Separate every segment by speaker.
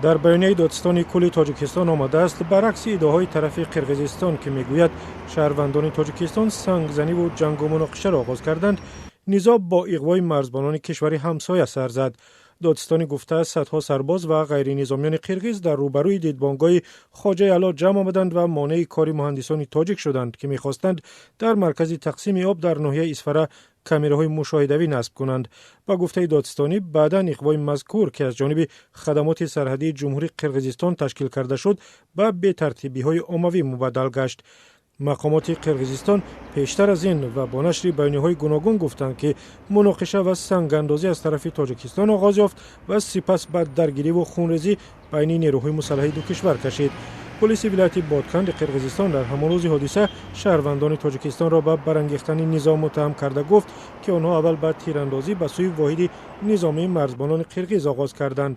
Speaker 1: Дар баёнияи Додситони кулли Тоҷикистон омадааст, баръакси иддаоҳои тарафи Қирғизистон, ки мегӯяд шаҳрвандони Тоҷикистон сангзаниву ҷангу муноқишаро оғоз карданд, низоъ бо иғвои марзбонони кишвари ҳамсоя сар зад. Додситонӣ гуфтааст, садҳо сарбоз ва ғайринизомиёни қирғиз дар рӯбарӯи дидбонгоҳи Хоҷаи Ало ҷамъ омаданд ва монеи кори муҳандисони тоҷик шуданд, ки мехостанд дар маркази тақсими об дар ноҳияи Исфара камераҳои мушоҳидавӣ насб кунанд. Ба гуфтаи додситонӣ, баъдан иғвои мазкур, ки аз ҷониби хадамоти сарҳадии Ҷумҳурии Қирғизистон ташкил карда шуд, ба бетартибиҳои оммавӣ мубаддал гашт. Мақомоти Қирғизистон пештар аз ин ва бо нашри баёниҳои гуногун гуфтанд, ки муноқиша ва сангандозӣ аз тарафи Тоҷикистон оғоз ёфт ва сипас ба даргириву хунрезӣ байни нерӯҳои мусаллаҳи ду кишвар кашид. Полиси вилояти Ботканди Қирғизистон дар ҳамон рӯзи ҳодиса шаҳрвандони Тоҷикистонро ба барангехтани низом муттаҳам карда гуфт, ки онҳо аввал ба тирандозӣ ба сӯи воҳиди низомии марзбонони қирғиз оғоз карданд.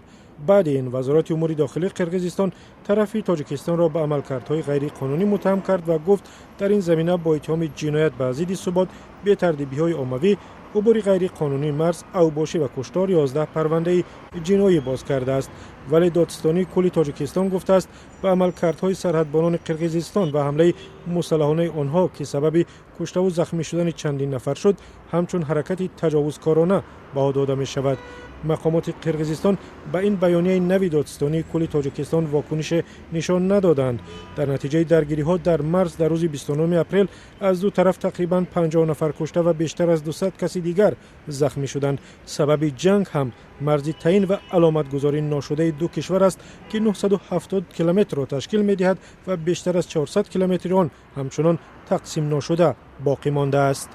Speaker 1: Баъди ин Вазорати умури дохилии Қирғизистон тарафи Тоҷикистонро ба амалкардҳои ғайриқонунӣ муттаҳам кард ва гуфт, дар ин замина бо иттиҳоми ҷиноят ба зидди субот, бетартибиҳои оммавӣ, убури ғайриқонунии марз, авбошӣ ва куштор 11 парвандаи ҷиноӣ боз кардааст. Вале Додситонии кулли Тоҷикистон гуфтааст, ба амалкардҳои сарҳадбонони Қирғизистон ва ҳамлаи мусаллаҳонаи онҳо, ки сабаби куштаву захмӣ шудани чандин нафар шуд, ҳамчун ҳаракати таҷовузкорона баҳо дода мешавад. Мақомоти Қирғизистон ба ин баёнияи нави Додситонии кулли Тоҷикистон вокунише нишон надоданд. Дар натиҷаи даргириҳо дар марз дар рӯзи 29 апрел аз ду тараф тақрибан 50 нафар кушта ва бештар аз 200 каси дигар захмӣ шуданд. Сабаби ҷанг ҳам марзи таъин ва аломатгузорӣ ношудаи ду кишвар аст, ки 970 километрро ташкил медиҳад ва бештар аз 400 километри он ҳамчунон тақсим ношуда боқӣ мондааст.